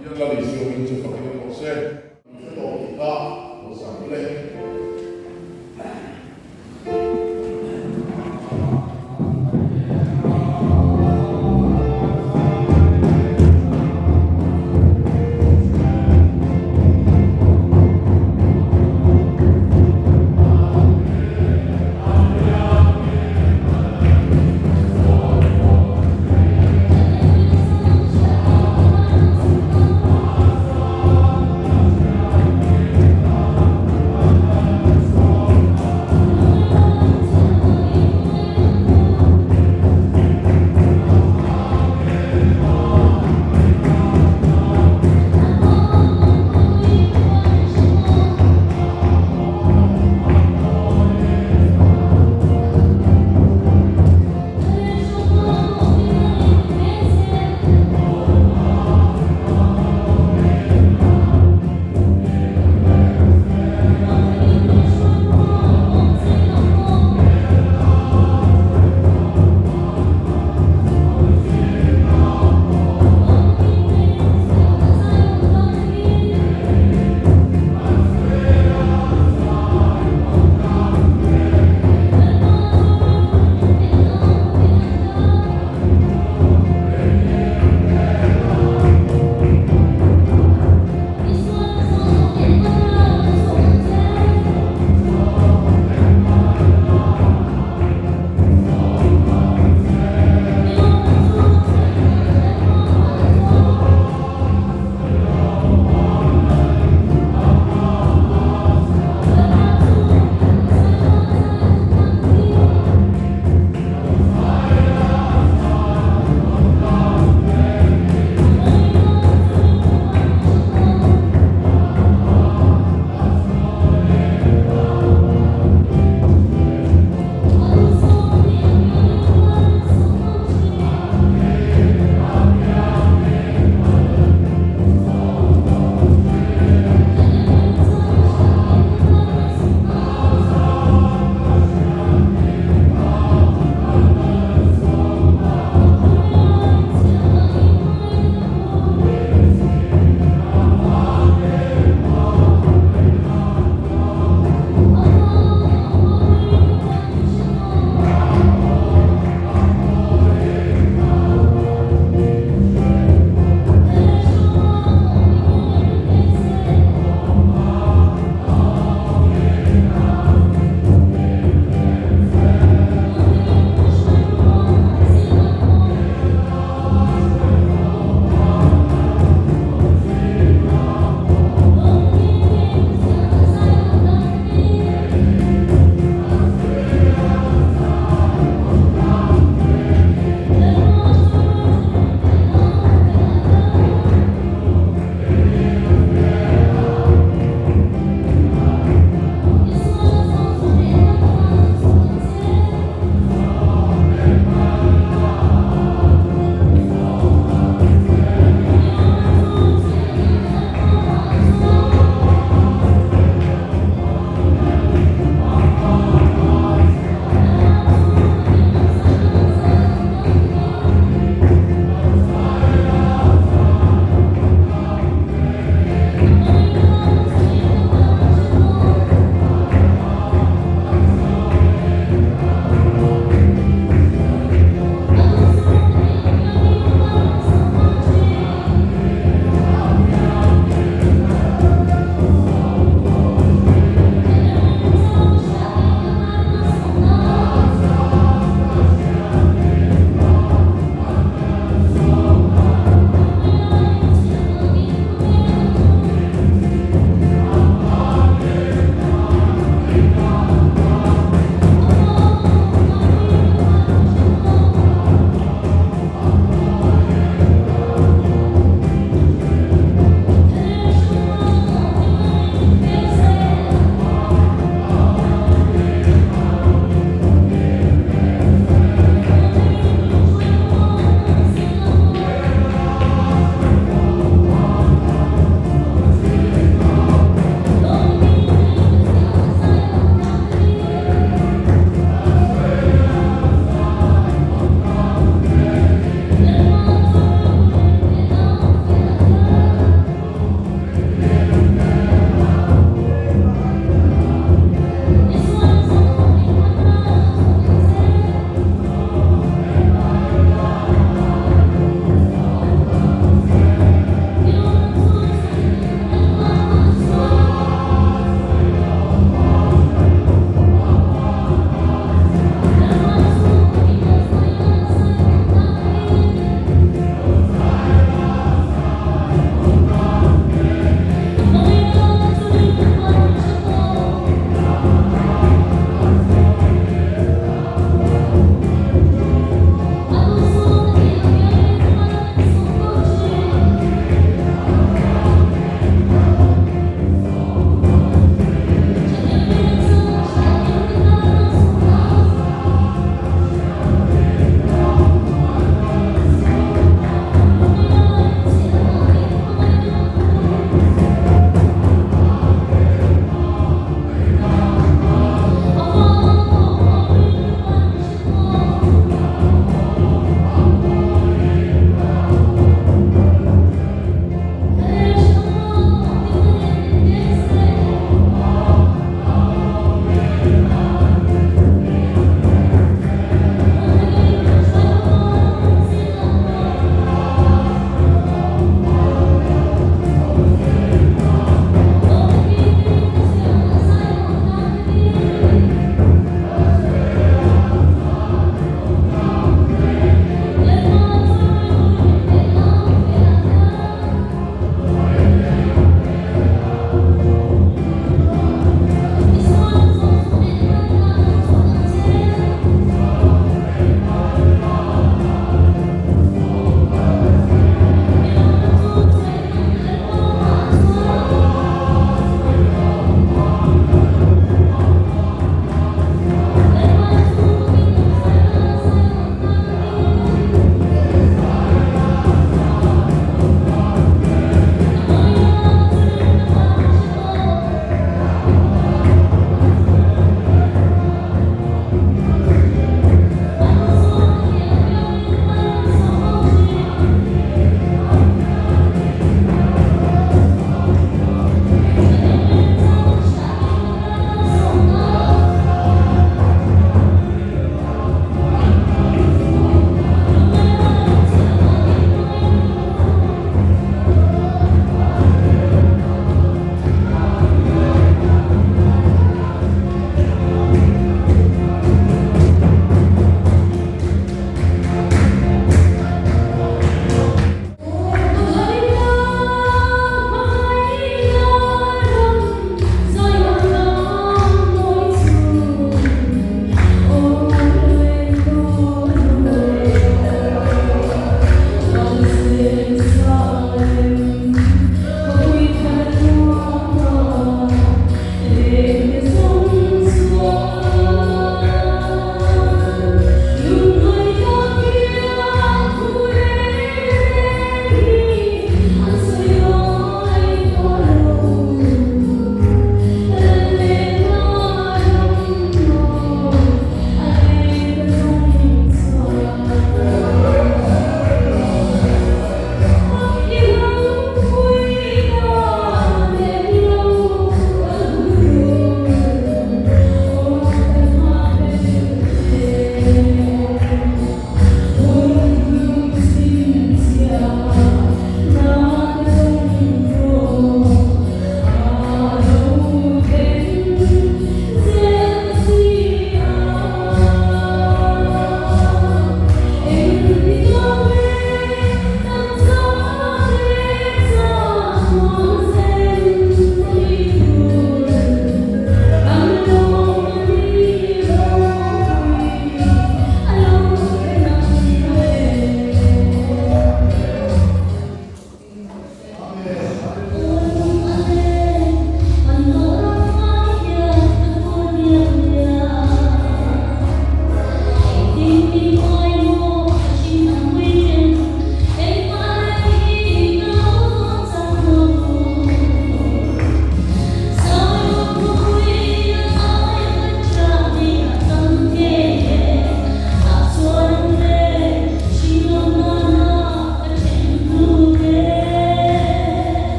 Pathian Lal Isua hming chu fakin awm rawh se. Kan hre tawh tih kha lo sang ule.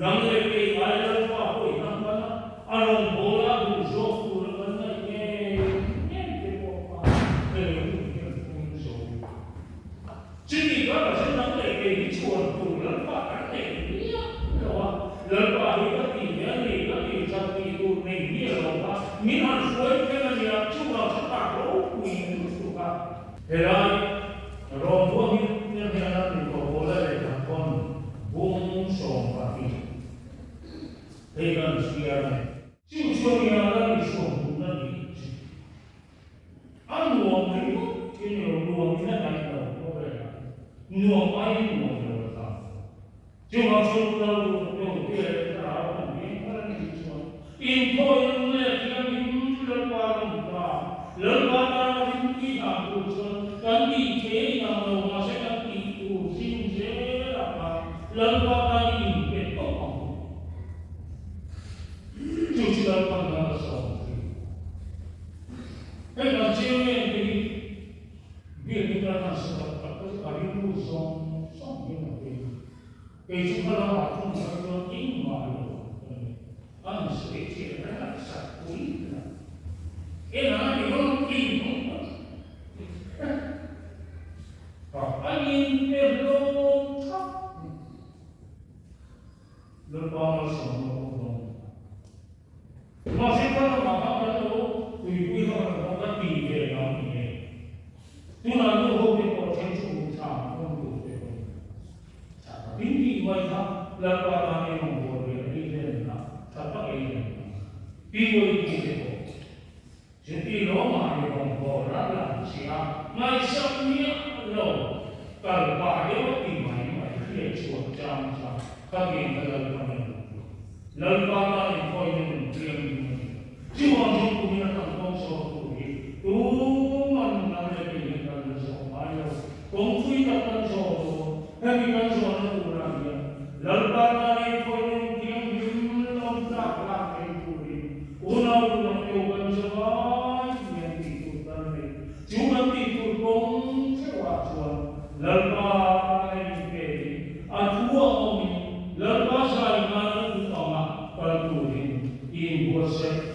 Nang leh kei ai Lalpa pawhin a hman a, a rawngbawla a duh zawk tur a kan ngaih ngei ngei te pawh kha hei hun hian pung zo ila. Chumi karah chuan nang leh kei hi chhuan tur Lalpa kan nei miah lo a, Lalpa hi ka tih ve a ni, ka tih that tih tur nei miah lo kha min han hruai thleng a nia, chuvang chu tak ropui lutuk a. Helai rawnbuangin nia hian a tih tawh pawl a lehkha thawn bung 20 hei kan chhiar a ni. Chu chuan nia Lal Isua hmuhna dik chu a nuam ringawt in lo nuam in a daih lo khawvelah nuam aiin nuam lo a tlang. Chuvang chuan u lo deuh te leh thlarau kan veng thar a nih chuan inkhawih an leh thianghlim Lalpa lam ta, Lalpa tana rimtui dan tur chuan kan tih thei a inang lo mahse kan tih tur zing zelah khan Lalpa tan i inpe tawp ang u. Chu chu Lalpan ram a sawm thin. Hei kan chiang em te hi Biakin kan han sa tak tak te chu a rilru zawng zawng hian a peng a. Kei chu kha lamah thung kha chuan engmah lo ka ni. An sawi thiam reng a, sak pui la. Enah a ni rawn king awm tak. A inpe hlawm thap. Lalpa malsawmna pawh dawng ta. Mahse kha lamah khan kan lo tuipui ho kan pawh ka ti ve lo ni e. Tunah nu ho te pawh then chu um tha awm tur te pawh in tha takin tih mai kha Lalpa tan ei rawn bawl ve ei len na tha tak ei len na PYD te pawh chuti lawmah i rawn bawl a lang sia ngaihsak miah lo kal pah deuh a ti mai mai hriat chhuah chang chang kha tiang kha Lalpa nen Lalpa tan inkhawina nun thianghlim a ni. Chuvang chuan kumin a kan kawng sawr tur hi tuman kan leh kei hian kan la zawh ngai lo. Kawng thui tak kan zawh dawn. Hemi kan zawhna turah hian Lalpa tan inkhawina nun thianghlim lawm tlak lak thei turin unau duhnak deuh kan zawhai hian tih tur kan nei. Chu kan tih tur kawng theuhah chuan Lalpa tana inpein a thu a awmin Lalpa zai ngai a duh anga kal turin i inbuatsaih.